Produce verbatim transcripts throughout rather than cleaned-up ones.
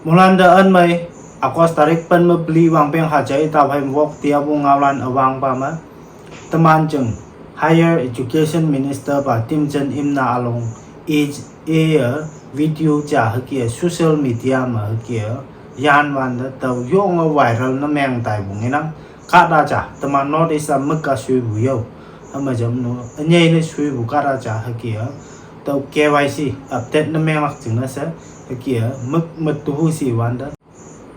Mulan da an mai, August tarik pen me peli wang peng ha jai ta phai wok tia bu ngaolan awang pa ma. Teman jeng Higher Education Minister pa Timjen Imna along e, e, video ja hüke social media ma hüke yan wan da tau yong a viral na meng tai bu ngenang. Kada ja teman North East a mük ka sui bu yo. Hama jam no, anyai ne sui bu kada ja hüke tau K Y C update na meng lak jing na se hüke mük mük tu hu si wan da.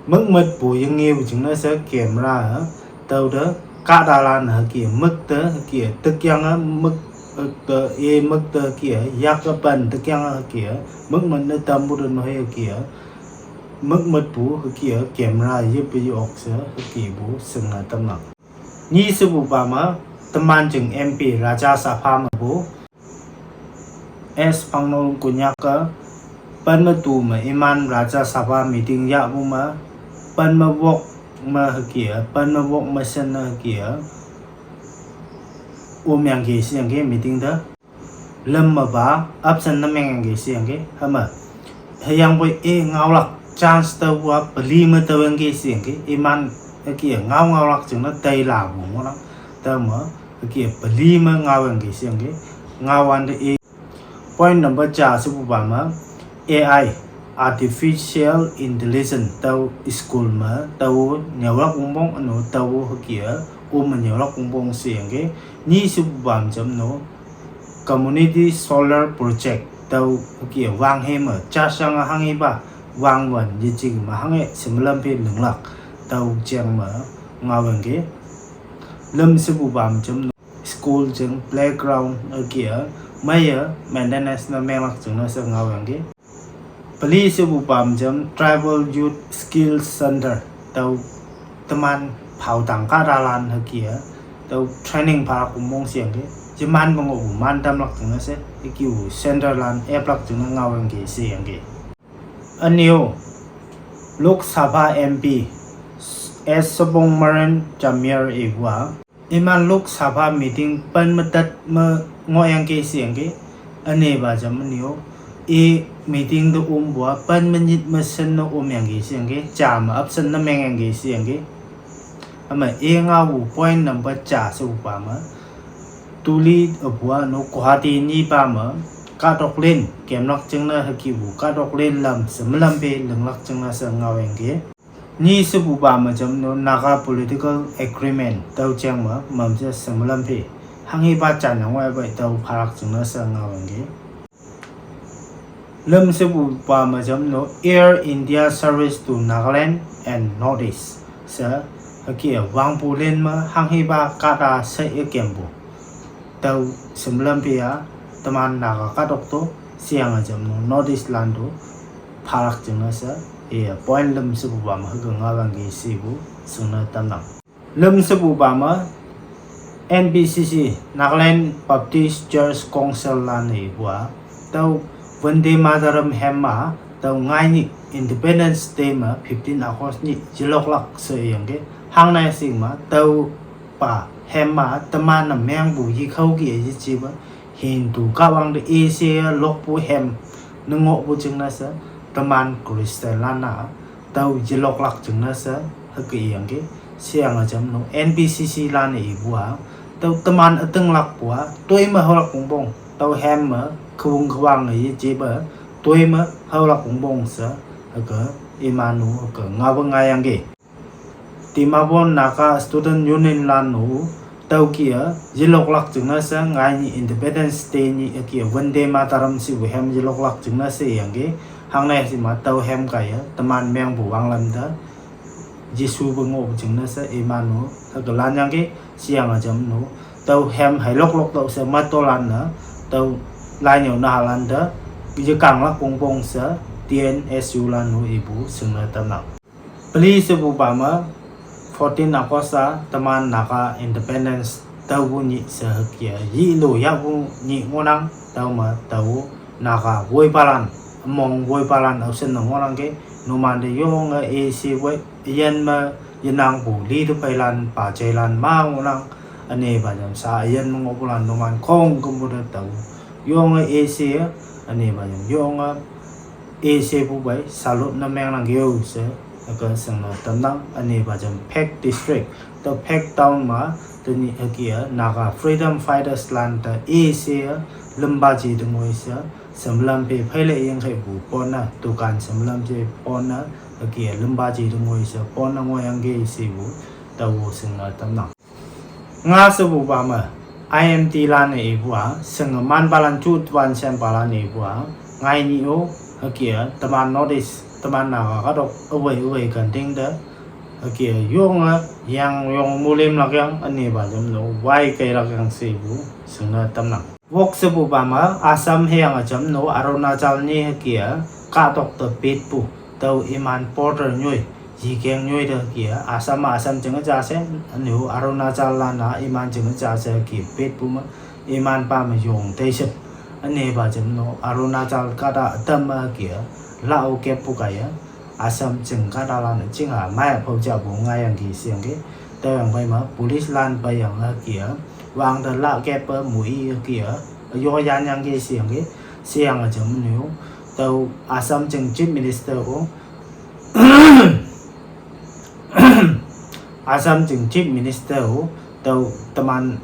Mük mük bu yang ngi bu jing na se camera tau da kada lan hüke mük da hüke tek yang a mük da e mük da hüke yak a ban tek yang a hüke mük mük na tam bu da no hüke mük mük bu hüke camera yip yi ok se hüke bu sing na tam lak. Nyi se bu ba ma teman jing M P Rajya Sabha ma bu S Pangnol Konyak ka pen me tu me iman Rajya Sabha meeting ya bu ma pen me wok me hüke pen me wok me sen na hüke um yang ke si yang ke meeting da. Lem ma ba absent na meng yang ke si yang ke hama. Hüyang boi e ngao lak chance ta wa peli me ta weng ke si yang ke iman hüke ngao ngao lak jing na tai la bu mo na ta ma hüke peli me ngao yang ke si yang ke ngao wan da e. Point number ja se bu ba ma A I, Artificial Intelligence tau school ma tau nyawlak umbong ano tau hüke um nyawlak umbong si yang ke nyi se bu ba ma jam no Community Solar Project tau hüke wang he ma cha sang hang e ba wang wan ye jing ma hang e semalam pe lenglak tau jeng ma ngawang ke. Lem se bu bam jam no school jeng playground hüke maya maintenance na menglak jeng na se ngawang ke. Peli se bu bam jam Tribal Youth Skill Center tau teman phau tang ka dalan hüke tau training pa ku mong siang ke. Jeman mengo bu man dam lak jeng na se hüke u center lan ep lak jeng na ngawang ke siang ke. Anio Lok Sabha M P S Subramanian Jamir e bua iman Lok Sabha meeting pen metat me ngo yang ke siang ke. Ane ba jam anio e meeting de um bua pen menyit mesen no um yang ke siang ke cha ma absent na meng yang ke siang ke. Ama e nga wu point number cha se u pa ma tuli abua no Guwahati ni pa ma ka dok len kem lak jeng na hüke bu ka dok len lam se melam pe leng lak jeng na se ngawang ke. Nyi se bu ba ma jam no Naga Political Agreement tau jeng ma mam se se melam pe hang he ba cha na ngawang ba tau phalak jeng na se ngawang ke. Lem se bu ba ma jam no Air India Service to Nagaland and Northeast se hüke wang bu len ma hang he ba ka da se e kem bu tau se melam pe a teman Naga ka dok to siang a jam no Northeast lan to phalak jeng na se e point lem se bu ba ma hüke ngawang ke si bu sing na tam nang. Lem se bu ba ma N B C C, Nagaland Baptist Church Council lan e bua tau Vande Mataram hem ma tau ngai ni Independence Day ma fifteen August ni jilok lak se yang ke hang nai sing ma tau pa hem ma teman na meng bu yi khau ki yi chi ba Hindu ka wang de e se lok bu hem ne ngo bu jeng na se teman Christian lan na tau jilok lak jeng na se hüke yang ke siang a jam no N B C C lan e bua tau teman ateng lak bua toi ma hau lak bong bong tau hem ma khwung khwang ye je ba toi ma hau lak bong bong se hüke imanu hüke nga ba nga yang ke. Dimapur Naga Student Union lan no tau kia jilok lak jeng na se ngai ni Independence Day ni hüke Vande Mataram si bu hem jilok lak jeng na se yang ke hang nai si ma tau hem ka ya teman meng bu wang lam da Jisu bu ngo bu jeng na se imanu hüke lan yang ke siang a jam no tau hem hai lok lok tau se ma to lan na tau lai nyau na ha lan da ye kang lak bong bong se T N S U lan no e bu sing na tam nang. Peli se bu ba ma fourteen August a teman Naga Independence tau bu ni se hüke yi lo ya bu ni ngo nang tau ma tau Naga woi palan mong woi palan au sen na ngo nang ke numan de yong a e se woi yen ma ye nang bu li de pai lan pa jai lan ma ngo nang ane ba jam sa yen ma ngo bu lan numan kong kem bu de tau yong a e se ane ba jam yong a e shepu bai salute ne mengnang keo she, hüke shingne tamnang. Ünepa jam Phek District, tüo Phek Town me, tenyih hüke a, Naga Freedom Fighters lan te e she, limpa ji te ngoi she, semlam pe pheile yengkheipu pon ne, dukan semlam je pon ne, hüke a, limpa ji te ngoi she, pon ne ngoiyangki shepu, tao shingne tamnang. Nga shepupa me, I M D lan-e ipu a, shinge manpalan jutwan shempalan ipu a, ngai nyih-o, hüke a, teman North East, teman Naga kahtok, üwei üwei kanting te, hüke a, yonge, yang yong mulim lakyang, ünepa jam no, wai kei lakyang shepu, shingne tamnang. Wok shepupa me, Assam hüyange jam no, Arunachal nyi hüke a, kahtok te petpu, tao iman border nyoi, yikeng nyoi te hüke a, Assam me Assam jinge ja she, üne-o Arunachal lan-a iman jinge ja she hüke petpu me, imanpa me yong teishep. Ünepa jam no, Arunachal kahta ütam me hüke a, la-o keppu kaiye, Assam jing kahtalan-e jing a, mei phao japu ngaiyangki sheyangki, tüoyang pei me, police lan peiyange hüke a, wangte la keppe moi hüke a, yo yanyangki sheyangki, sheyange jam no, tüo Assam jing Chief Minister-o, Assam jing Chief Minister-o, tüo teman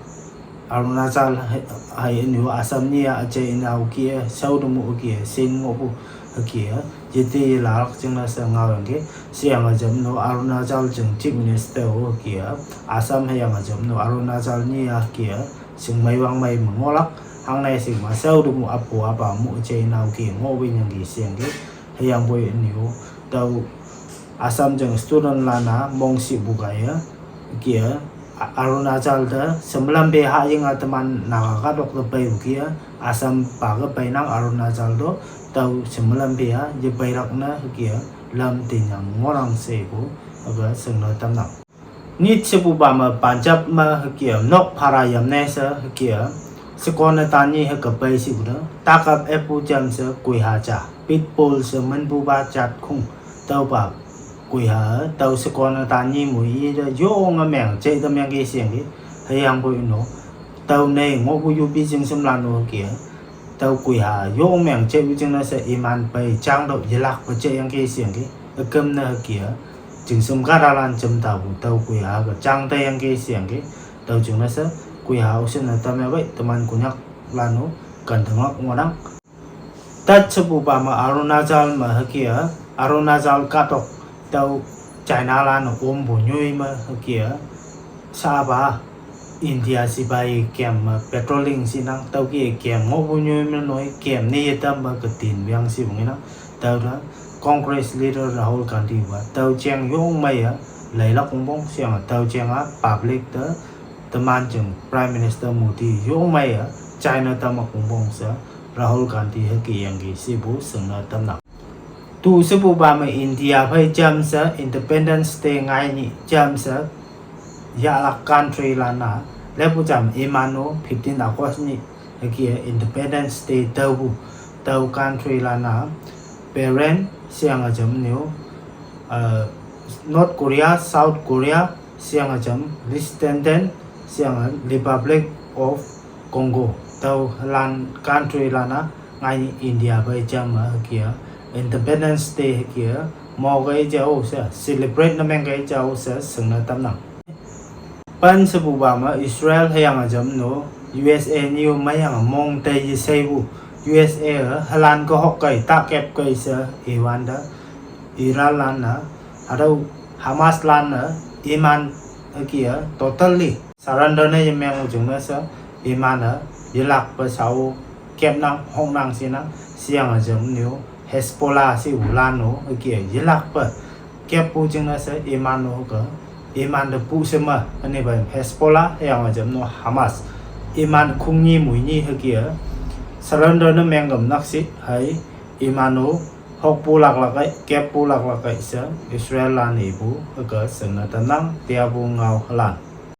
Arunachal hei, hei üne-o Assam nyi a üjai inao ke, shao te mu ke, shin ngohpu hüke a, yete yelalak jingne she ngaoyangki, sheyange jam no Arunachal jing Chief Minister-o hüke a, Assam hüyange jam no Arunachal nyi a hüke a, shingmei wangmei me ngohlak, hangne shingme shao te mu apu apa mu üjai inao ke ngohwin yangki sheyangki, hüyangpoi üne-o, tüo Assam jing student lan-a mongshipu kaiye, hüke a, A-, Arunachal te, semlam pe hahying a teman Naga kahtok te peipu ke a, Assam pa ke peinang Arunachal to, tüo semlam pe a, yepeilak ne hüke a, lam tinyang ngohnang shepu, hüke shingne tamnang. Nyit shepupa me Punjab me hüke a, nok phara yamne she hüke a, shekon-e tanyi hüke pei shepu te, takap eppu jam she koiha ja, pitbull she minpupa jat khong, tüopa koiha, tüo shekon-e tanyi moi i te yonge meng jei te mengki sheyangki, hüyangpoi no, tüo nei ngohpu yupi jingshemlan-o hüke a, tüo koiha yong meng jeipu jingne she iman pei jangtüoh yelakpe jeiyangki sheyangki, üküm ne hüke a, jingshem kahtalan jam tapu tüo koiha ke jang teiyangki sheyangki, tüo jingne she, koiha-o shinne tamya pei, teman Konyaklan-o, kantenglak ngohnang. Tat shepupa me Arunachal me hüke a, Arunachal kahtok tüo Chinalan-e ompu nyoi me hüke a, shapa India sipai camp me patrolling shinang, tüoke camp ngohpu nyoi me noi, camp ne yetam me ketin wang shepu ngenang, tüote Congress leader Rahul Gandhi pa, tüo jeng yong meiye, leilak wongpong sheyange tüo jeng a public te, teman jing Prime Minister Modi yong meiye, jaine tamlak wongpong she, Rahul Gandhi hüke yangki shepu shingne tamnang. Tu shepupa me India phei jamshe Independence Day ngai nyih jamshe yahlak country lan-a, leppu jam iman-o fifteen August nyih hüke Independence Day taopu, tüo country lan-a, Bahrain, sheyange jam no, uh, North Korea, South Korea, sheyange jam Liechtenstein, sheyange Republic of Congo, tüolan country lan-a, ngai India phei jam me hüke a, Independence Day hüke a, mo kei jao she, celebrate ne meng kei jao she, shingne tamnang. Pen shepupa me Israel hüyange jam no, U S A nyi-o meiyange mong tei yesheipu, U S A-e hülan ke hok kei, takap kei she, iwante, Iran lan-e, hatüo Hamas lan-e, iman, hüke a, totally surrender ne yemeng jingne she, iman-e, yelakpe shao, kapnang, hoknang shinang, sheyange jam no, Hezbollah shepulan-o, hüke a, yelakpe, kappu jingne she, iman-o ke, imante pu she me, ünepa Hezbollah, hüyange jam no Hamas, iman khongnyi moinyi hüke a, surrender ne meng kemnak shi, hei, iman-o, hokpu laklak ei, kappu laklak ei she, Israel lan ipu, hüke shingne tamnang, teapu ngao hülan.